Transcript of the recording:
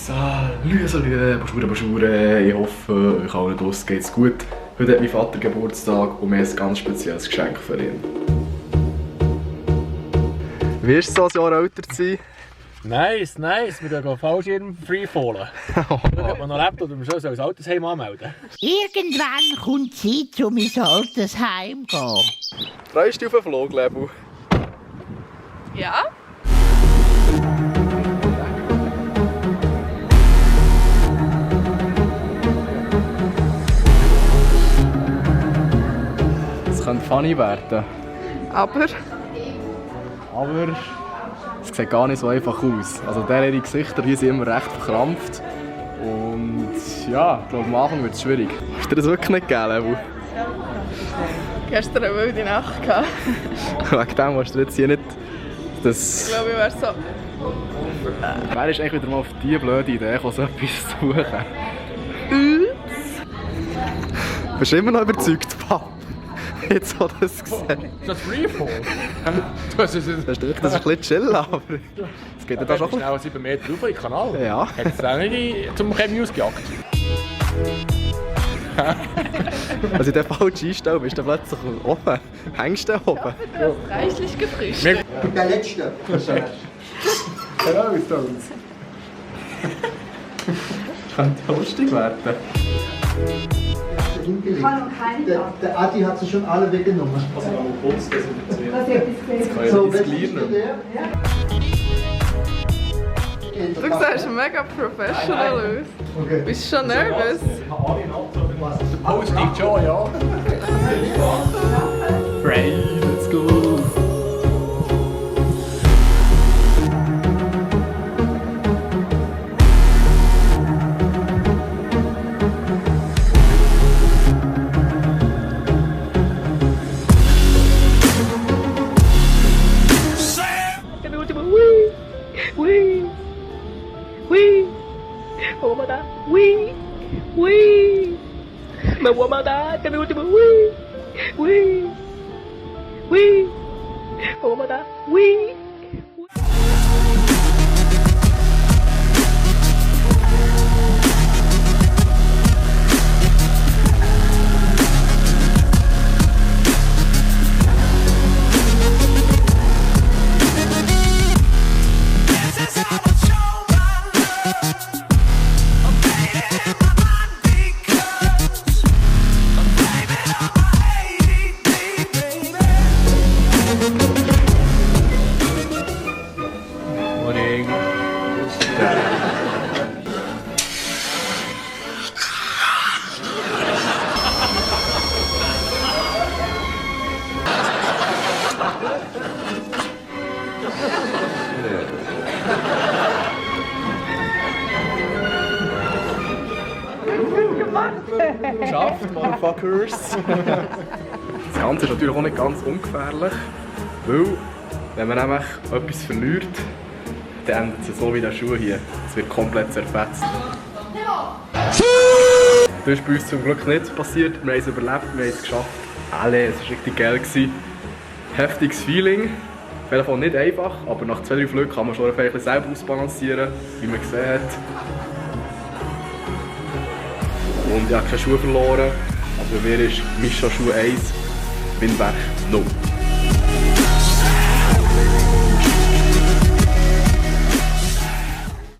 Salut, bonjour, ich hoffe, euch allen draussen geht's gut. Heute hat mein Vater Geburtstag und wir haben ein ganz spezielles Geschenk für ihn. Wie ist es so, ein Jahr älter zu sein? Nice. Wir gehen Fallschirm freefallen. Wenn man noch lebt, oder man schon so ein Altersheim anmelden. Irgendwann kommt die Zeit, um in ein Altersheim zu gehen. Freust du dich auf den Flug, Lebu? Ja? Es könnte funny werden. Aber es sieht gar nicht so einfach aus. Also ihre Gesichter hier sind immer recht verkrampft. Und ja, ich glaube am Anfang wird es schwierig. Hast du dir das wirklich nicht gegeben, Lebu? gestern eine wilde Nacht gehabt. Wegen dem hast du jetzt hier nicht das... Ich glaube, ich wäre so... Wer ist eigentlich wieder mal auf die blöde Idee gekommen, so etwas zu suchen? Bist du immer noch überzeugt, Papa? Jetzt hat er es gesehen. Ist das Freefall? Das ist ein bisschen chill, aber es geht ja da schon. Schnell 7 Meter rauf in den Kanal. Ja. Hättest du auch nicht zum Chemie ausgejagt? Also in dem falschen Einstellen bist du plötzlich oben. Hängst du oben? Das ist reichlich gefrischt. Und der letzte. Hello, Stones. Könnte ja lustig werden. Der Adi hat sie schon alle weggenommen. Also noch mal kurz desinfizieren. So, das bist du der? Du siehst mega professional aus. Okay. Bist du schon nervös? Der Post liegt schon, ja. Ray, let's go! Geschafft, Motherfuckers! Das Ganze ist natürlich auch nicht ganz ungefährlich, weil wenn man nämlich etwas verliert, dann endet es so wie der Schuh hier. Es wird komplett zerfetzt. Das ist bei uns zum Glück nicht passiert. Wir haben es überlebt, wir haben es geschafft. Alle, es war richtig geil. Heftiges Feeling. Auf jeden Fall nicht einfach, aber nach 2-3 Flügen kann man schon ein bisschen selber ausbalancieren, wie man sieht. Und ich habe keine Schuhe verloren. Also bei mir ist Mischa Schuh 1, Windwerk 0.